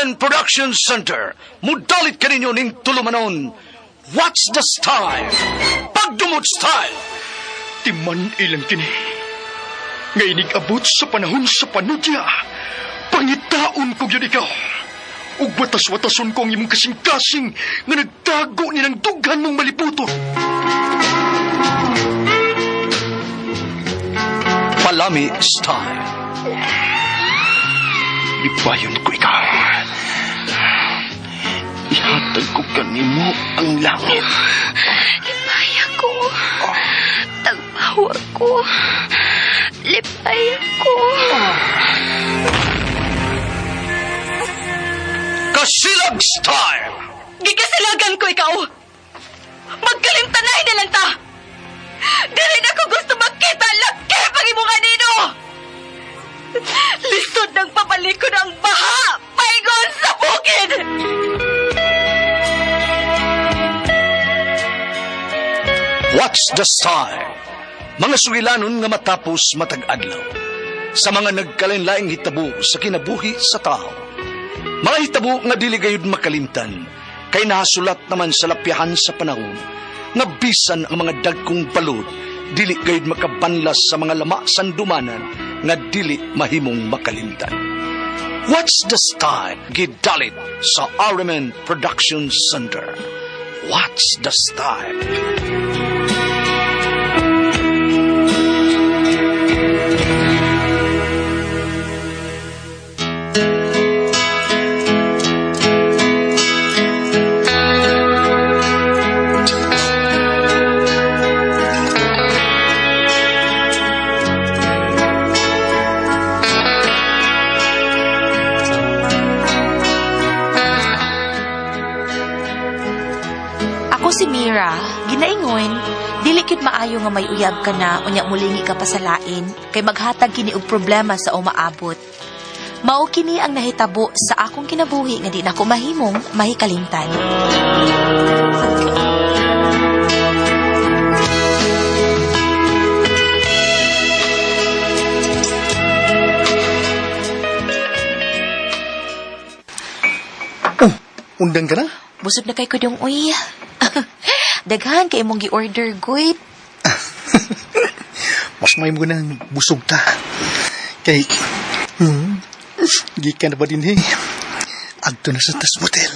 RMN Production Center, mudalit kaninyo ning tulumanon. What's the style? Pagdumot style! Timan ilang kini. Nga inig-abot sa panahon sa panudya. Pangitaon ko gyud ikaw. Ug watas-watason ko ang imong kasing-kasing nga nagtago ni ng dughan mong maliputon. Palami style. Lipayon ko ikaw. Ihatag ko kanimo ang langit. Lipay ako. Tagpawa ko. Lipay ako. Kasilag style! Gikasilagan ko ikaw. Magkalimtanay na lang ta. Dili na ko gusto makita laki pag imong anino. Lisod ng pabalikon ang baha. Paingon sa bukid. What's the style? Mga sugilanon nga matapos matag adlaw. Sa mga nagkalain-laing hitabo sa kinabuhi sa tao. Mga hitabo nga dili gayud makalimtan, kay nahasulat naman sa lapyahan sa panahon, nga bisan ang mga dagkong balod, dili gayud makabanlas sa mga lama sandumanan nga dili mahimong makalimtan. What's the style? Gidalit sa RMN Production Center. What's the style? Ako si Mira, ginaingon, dili gyud maayo nga may uyab ka na unya mulingi ka pa sa lain kay maghatag kini og problema sa umaabot. Mao kini ang nahitabo sa akong kinabuhi nga di nako mahimong mahikalimtan. Oh, undang ka na? Busog na kay kudong uy. Daghan kay imong gi-order guit. Mas may mo nang busog ta. Kay, gikan na ba din eh? Agto na sa tas motel.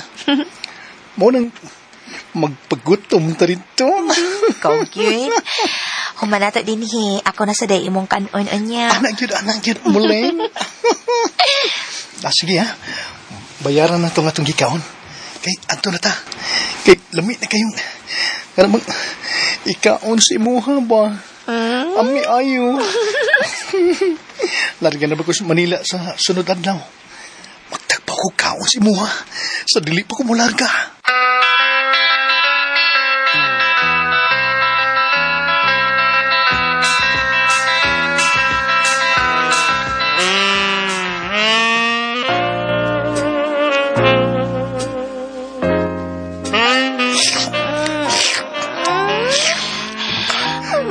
Mo nang magpagutom ta rito. Ikaw gyud. Humanata din he, ako na sa day imong kanon unya. Anak gyud, muling. Ah, sige ha. Bayaran na to nga itong gikaon. Kay, adto na ta. Kay, lami na kayong, kana bang, ikaon sa imuha ba? Ami ayo. Larga na ba ko sa Manila sa sunod adlaw? Magtagpa ko kaon sa imuha. Sa dili pa ko mularga.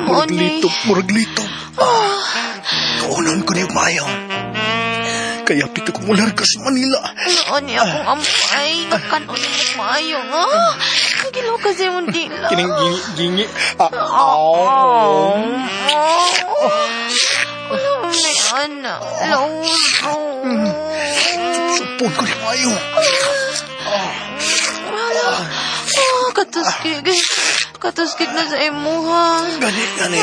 Murag litop, murag litop. Kaunon ko niyo maayo. Kaya pito ko mularga sa Manila. Ano akong ampay. Kanon mo maayo nga. Nagilaw kasi mong dila. Kining gingi, gingi. Ah, Oh. Wala mo na anak. Lauro. Supon ko niyo maayo. Wala. Oh, katuskig. Katuskig na sa imuha. Gani, gani.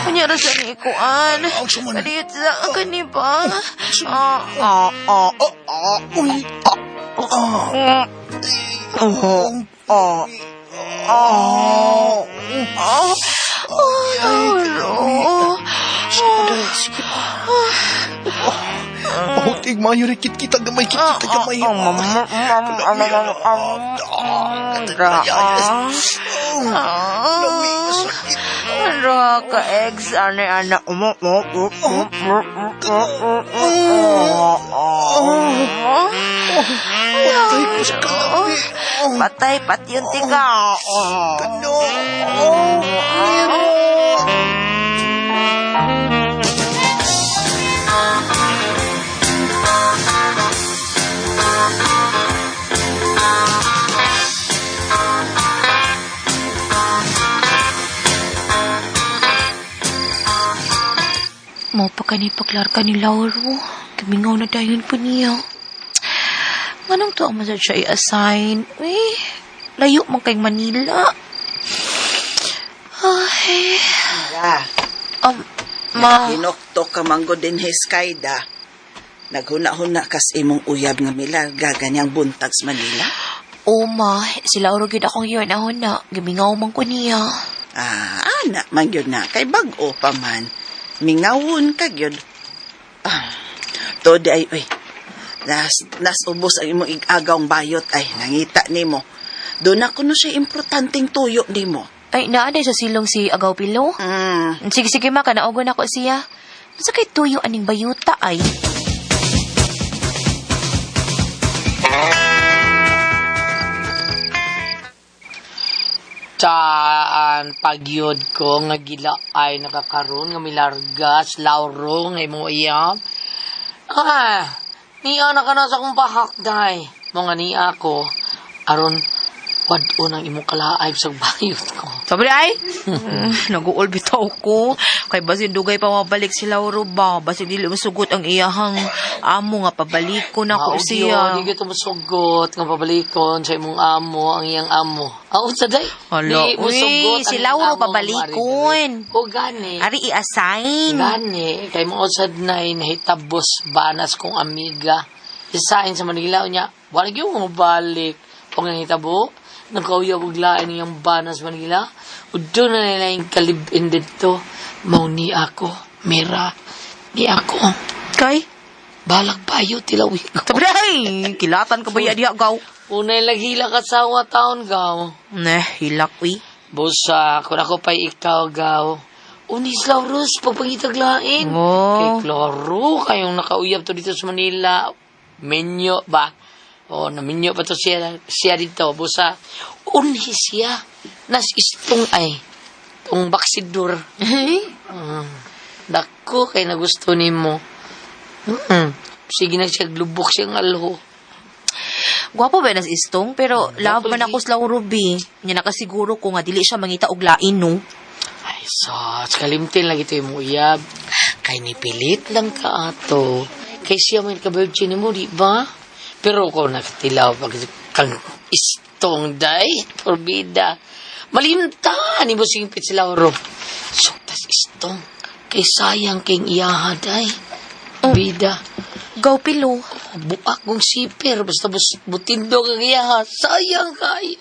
Kunya ra sa ni ikuan. Ang suman. Kaliyot sa kani ba? Ah, Ah, ah, ah, ah, uy, ah, ah. Ah, ah, ah. Ah, Lauro. Sige pa. Pahutig maayo rin kita gamay, kita gamay. Ano ka ex ani anak mo mo mo mo mo Patay ko sa kalabi. Patay pati yung tiga. Kano? Oh, Mira. Mao pa kani paglarga ni Lauro. Tumingaw na dayon po niya. Nganong tuwa man sad siya i-assign? Uy, layo man kay Manila. Ay, Mira, ma, hinokto ka manggo din Skaida. Naghuna-huna kas imong uyab nga milarga ganyang buntag sa Manila. oh ma, si Lauro gyud akong yun ahon na. Gimingaw man ko niya. Ah, ana man gyud na kay bag-o pa man. Mingawon ka gyud. Ah, to di ay uy. Nas ubos ang imong igagawng bayot ay nangita nimo. Doon na kuno siya importanteng tuyo nimo. Ay, naaday sa silong si Agaw Pilo. Sige, sige ma, kanaogon ako siya. Masa kay tuyo aning bayuta ay? Saan pagyod ko nga gila ay nakakaroon nga milargas lauro nga imo iyam. Ah, niya na ka na sa akong pahakday. Mga niya ako, aron wad-o ng imong kalaayb sa bayot ko. Sabi ay, nag-uol bitaw ko. Kay basin dugay pa mabalik si Lauro ba? Basin dili masugot ang iyahang amo nga pabalik ko na ko Mao siya. gyud, Di kita musugot nga pabalikon sa imong amo, ang iyang amo. Ah, unsa day? Hala, Di musugot uy, si ang Lauro iyang amo, pabalikon. O gani. Ari i-assign. Gani, kay mo usad na nahitabos banas kong amiga. Isain sa Manila niya, wala gyud mo balik. O nga nahitabo, nagkauyab og lain niyang banas Manila. Udo na nila yung kalibin dito. Mao ni ako, Mira, ni ako. Kay? Balak payo, tilawi ko. Sabi ay, kilatan ka ba ya diha gaw? Unay laghila ka sa taon, gaw. Neh, hilak uy. Busa, kung ako pa'y ikaw, gaw. Unis Laurus, pagpangitaglain. Oh. Kay klaro, kayong nakauyab to dito sa Manila. Menyo ba? O, naminyo pa to siya, siya dito. Busa, unhi siya. Nas istong ay. Tong baksidur. Dako, kay nagusto nimo. Sige na siya, lubok siyang alho. Gwapo ba nas istong? Pero love man ako sa Lauro B. Nya nakasiguro ko nga dili siya mangita og lain no. Ay, sos, kalimtin lagi ito yung uyab. Kay nipilit lang ka ato. Kay siya may ka-virgin mo, di ba? Pero kung nakatilaw pag kang istong day, porbida. Malimta ni mo singpit si Lauro. Suktas istong. Kay sayang king iyaha day. Bida. Gaw pilo. Buak kong siper. Basta butindo kang iyaha. Sayang kayo.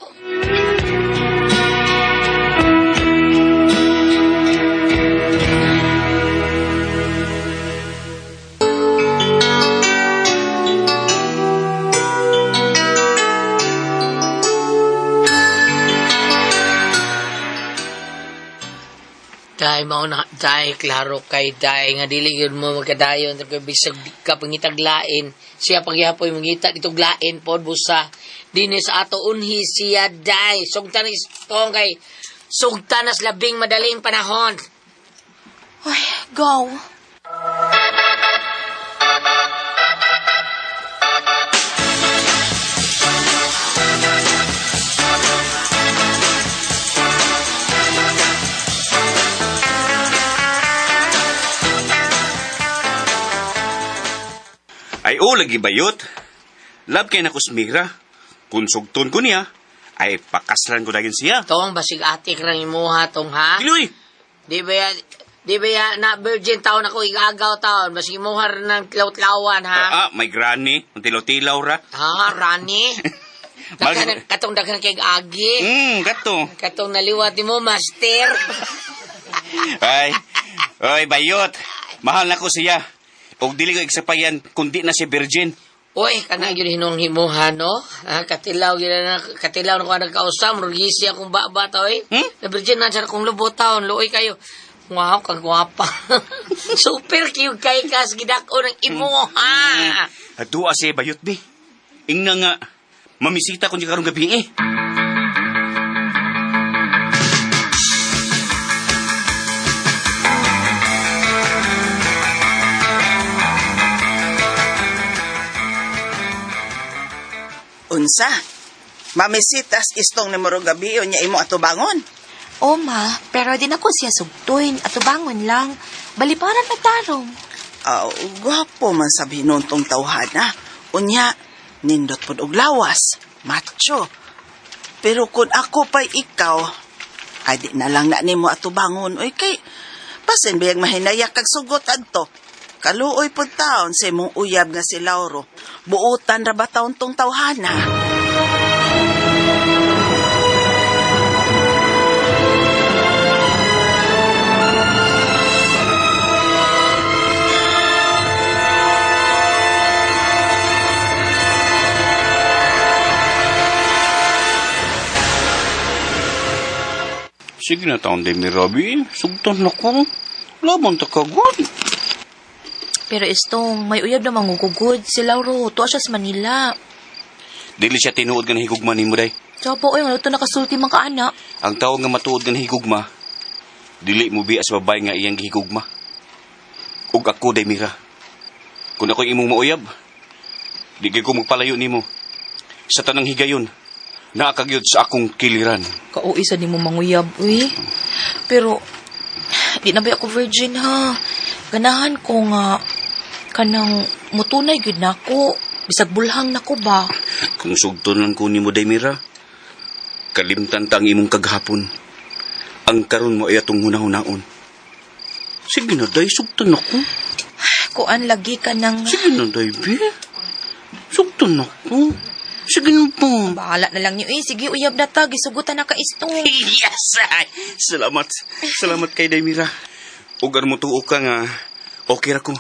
Dai mao na dai klaro kay dai nga dili gyud mo magkadayon kay bisag di ka pangitaglain siya pagyapoy mangita ditong lain pod busa dinhi sa ato unhi siya dai sugtan istong kay sugtan nas labing madaling panahon. Ay, gaw. Ay, o, lagi bayot. Love kay na kusmira. Kung sugton ko niya, ay pakaslan ko dagin siya. Tong basig atik rang imuha tong ha. Giloy! Di ba ya di ba ya na virgin taon ako igagaw taon basig imuha ra ng tilaw-tilawan ha. Ah, may granny. Ang tilaw-tilaw ra. Ha, Rani. Daghan katong daghan kay agi. Kato. Katong naliwat nimo master. Ay, oy, bayot. Mahal na ko siya. Og dili ko igsapayan, kundi na si virgin. Uy, kana gyud hinong himuha no? Ha, katilaw gyud na katilaw na ko nagkausam, rugisi akong baba ta oy. Hmm? Na virgin na siya akong lubot taon, luoy kayo. Wow, kagwapa. Super cute kay kas gidak-o ng imuha. Adua siya bayot bi. Ingna nga, mamisita ko niya karong gabi eh. Unsa? Mamisitas istong ni Moro gabi o niya imo atubangon. O ma, pero di na ko siya sugtuin. Atubangon lang. Baliparan na tarong. Aw, gwapo man sabi noon tong tawhana. Unya, nindot pod og lawas. Macho. Pero kung ako pa'y ikaw, ay di na lang na nimo atubangon. Oy, kay, pasin biyag mahinayak kag sugot adto. Kaluoy pod taon sa imong uyab nga si Lauro. Buotan ra ba taon tong tawhana? Sige na taon din ni Robby. Sugtan na ko. Laban ta kagod. Pero Istong, may uyab na mangugugod. Si Lauro, tuwa siya sa Manila. Dili siya tinuod nga nahigugma nimo day. Tsaka po, oy, nga ito nakasulti man ka, anak. Ang tawo nga matuod nga nahigugma, dili mo biya sa babae nga iyang gihigugma. Ug ako day Mira. Kung ako imong mauyab, di gyud ko magpalayo nimo. Sa tanang higayon, naa ka gyud sa akong kiliran. Kauwi sa nimo manguyab, uy. Pero, di na ba ako virgin, ha? Ganahan ko nga, kanang mutunay gyud nako. Bisag bulhang nako ba? Kung sugton lang ko nimo day Mira, kalimtan ta ang imong kaghapon. Ang karon mo ay atong hunahunaon. Sige na day, sugton ako. Kuan lagi ka ng... Sige na day, be. Sugton ako. Sige na po. Bahala na lang niyo, eh. Sige, uyab na ta. Gisugutan na ka, Istong. Yes! Ay, salamat. Salamat kay Daymira. Ugar mo tuo ka nga, okay ra ko.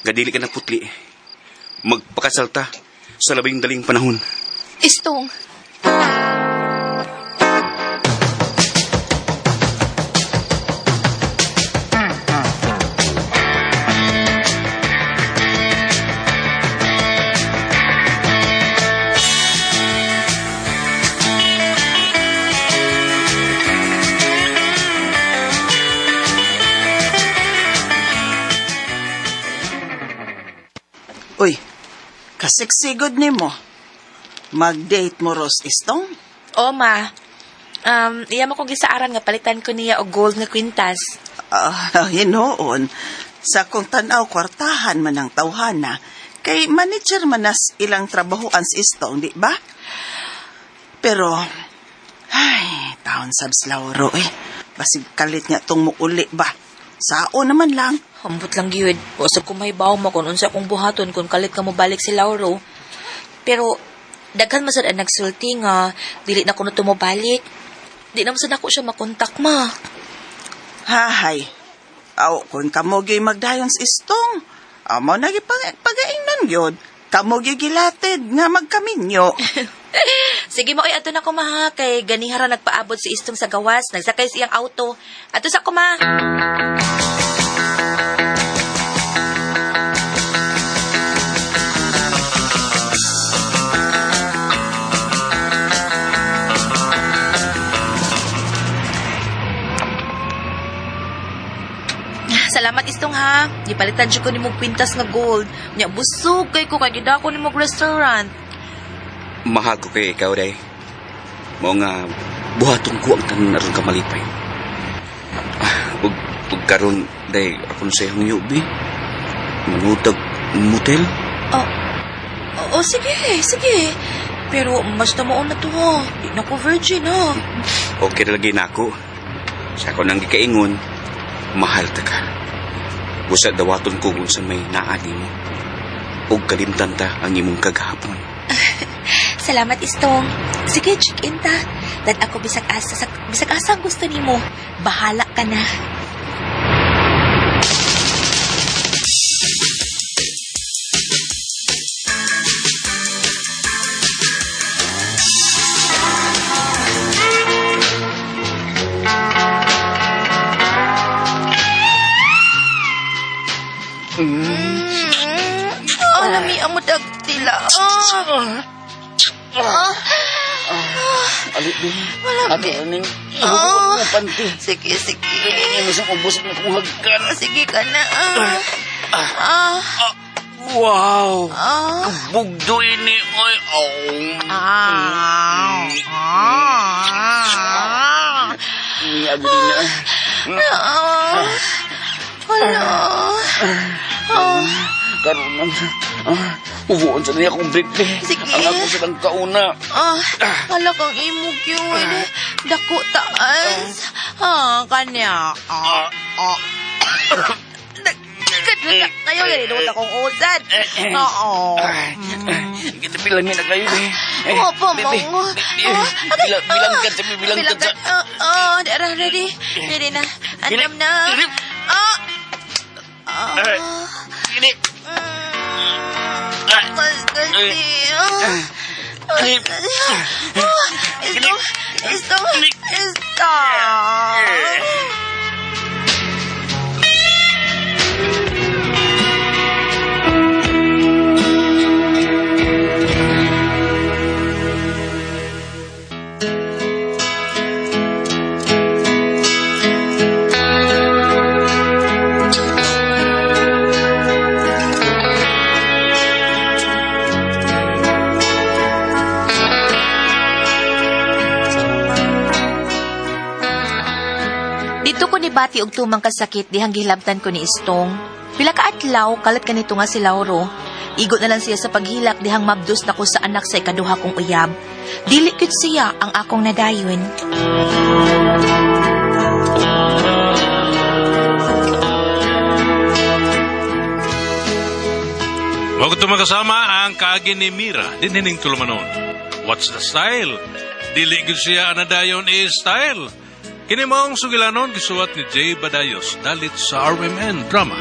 Nga dili ka na putli. Magpakasal ta sa labing daling panahon. Istong. Uy, kasiksigod nimo. Mag-date mo Ros Istong? O, ma. Iya mo kong gisaaran nga palitan ko niya og gold nga kwintas. Ah, hinoon. Sa kung tanaw, kwartahan man ang tawhana. Kay manager man nas ilang trabahoan si Istong, di ba? Pero, ay, taon sabs Lauro eh. Basig kalit niya tong muuli ba? Sao naman lang. Ambot lang gyud. Usab ko mahibaw mo kung unsa akong buhaton kung kalit ka mo balik si Lauro. Pero daghan man sad ang nagsulti nga dili na kuno tumubalik. Di na man sad ako siya makontak ma. Hahay. Aw, kung kamo gyud magdayon sa Istong, amo na pagaingnan gyud. Kamo gyud gilatid nga magkaminyo. Sige mo, oy, ato na ko ma ha. Kay ganihara nagpaabot si Istong sa gawas. Nagsakay sa iyang auto. Ato sa ko ma. Salamat Istong ha. Gipalitan jud ko nimo kwintas nga gold. Nya busog kay ko kay gidako nimo og restaurant. Mahal ko kay ikaw, day. Mao nga, buhaton ko ang tanan aron ka malipay. Ah, ug karon, day, ako na sa iyong yubi. Manutag motel. Oh, oh, sige, sige. Pero basta mo na to ha. Di na ko virgin ha. Okay na lagi na ako. Sa ako nang gikaingon, mahal ta ka. Busa dawaton ko kung sa may naani mo. Ug kalimtan ta ang imong kagahapon. Salamat, Istong. Sige, check-in ta. Dad ako bisag asa, bisag asa ang gusto nimo. Bahala ka na. Oh, lami ang mudagtila. Alit din. Malami. Ato ning Oh. mo panty. Sige, sige. Ano sa ubos na kong hagkan. Sige ka na. Ah. Ah. Wow! Ah. Bugdo ini oy. Oh. Ah. Ah. Ni agri na. Ah. Hala. Oh, Karon lang. Ah, ubuon sa niya akong brief eh. Sige. Ang ako sa lang kauna. Ah, hala kang imog yun. Dako taas. Ah, kanya. Ah, ah. Nagkadlak kayo. Ganito akong usad. Oo. Bilangin na kayo eh. Eh, Opo, baby, mong. baby, Ah, aray, bilang ah. ka sa bilang ka sa... Ah, ah, dara, ready. Ready na. Andam na. Ah. Ah. Ini. Mm. Basta siya. Ah, Stop. Stop. Stop. Dito ko nibati og tumang kasakit dihang gihilabtan ko ni Istong. Pila ka adlaw kalat kanito nga si Lauro. Igo na lang siya sa paghilak dihang mabdos na ko sa anak sa ikaduha kong uyab. Dili gyud siya ang akong nadayon. Huwag ito makasama ang kaagi ni Mira, dinhining tulumanon. What's the style? Dili gyud siya anadayon is style. Kini maong sugilanon gisuwat ni Jay Badayos dalit sa RMN Drama.